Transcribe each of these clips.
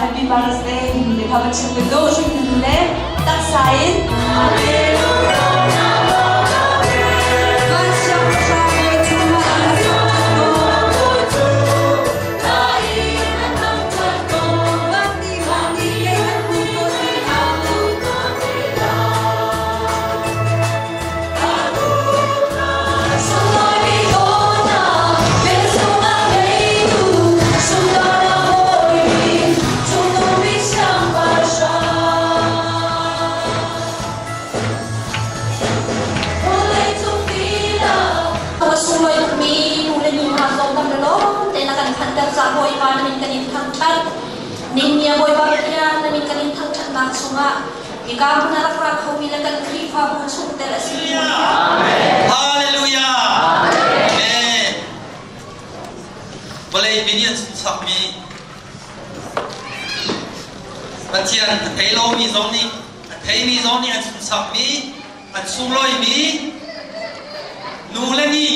Happy Mother's Day ti kha va chim ka duh hringhran le taksa in Ning Bawipa Pathian na min kan in thangṭhatnak chungah hika hmun ah rak ra khomi le kan Khrihfabu chungtel a si. Hallelujah. Amen. Vawlei pi nih an sunhsakmi Pathian a thei lomi zong nih a theimi zong nih an sunhsakmi an sunglawimi nu le ni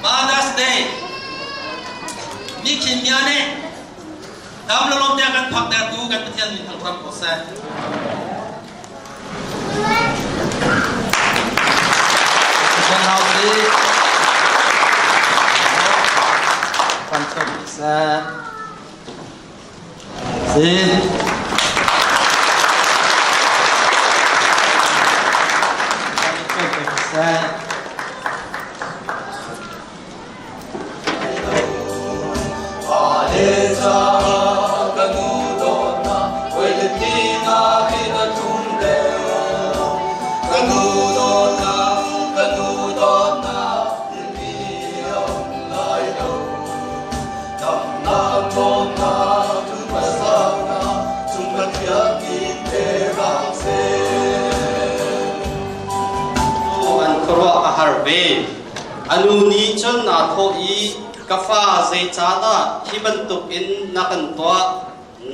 Mother's Day Nikhin nia nih dam le lawm tiang kan phaktertu kan Pathian min thangṭhat ko seh. Ka nu dawtnak, khuaruah a har ve. A nu nih cun aa thawh i, Ka fa, zeicahdah hi bantukin na kan tuah?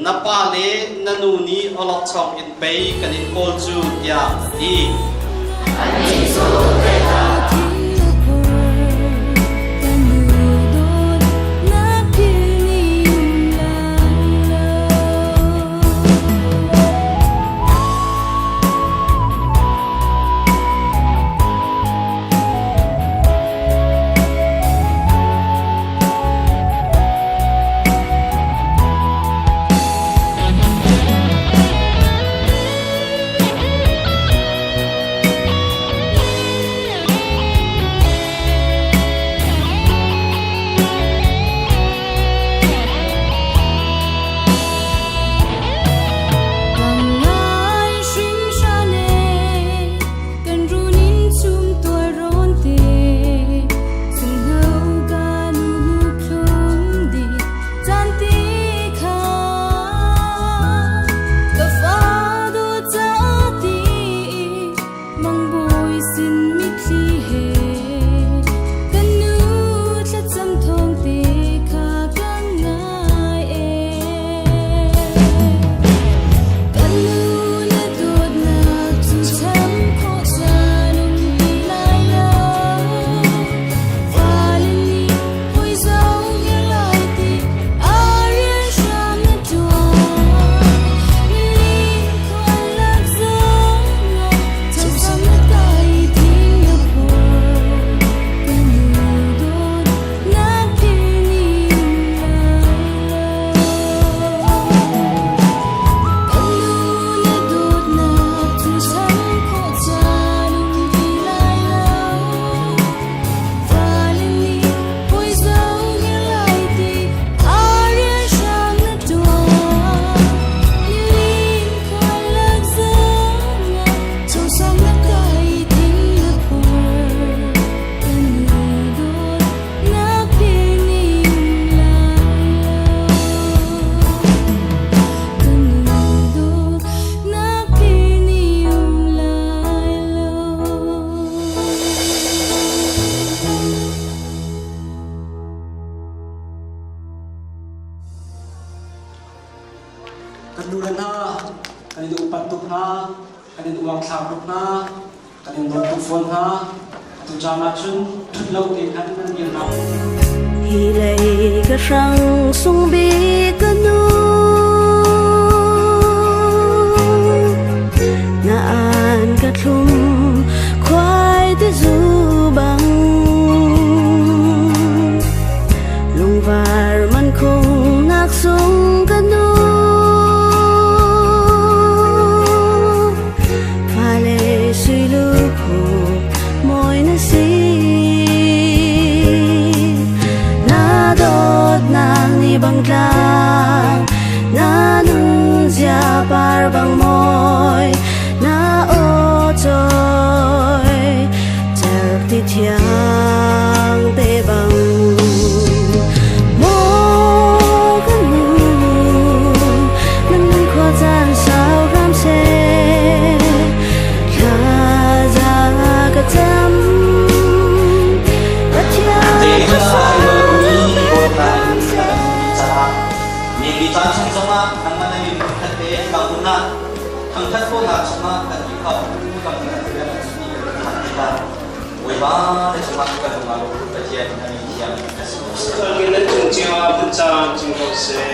Na pa le na nu nih awlokchong in pei kan in kawl cu, tiah a ti. Anih cu zeidah Kan nu le hna, kan in upat tuk hna, kan in uangthlar tuk hna, kan in dawt tuk fawn hna. Atu caan ah cun ṭhut lo te khan nan dir hna. Hi lei ka hrang sung bik ka nu na an ka thlum khoai te zu bang lungvar man khung nak sung ka nu fale sui lu khu moi na si na dawt nak ni bang tlang na nun zia par bang moi na o trôi cer ti thiang te bang Maw kan nu nan nun khua caan sau hram seh thla za ka cam Pathian Te ka hla ai sang lomi pek Bawipa hram in seh a kan hmuhmi caah mi caan chung zongah nangmah na miphun khat te bangun ah thangthat khawhnak chungah kan ti kho kan kan kan simi kan thak tikah Bawipa na cungah kan lung aa lawm Pathian a min thiang a si ko seh. Kan nan cung cio ah phun caan cing ko seh.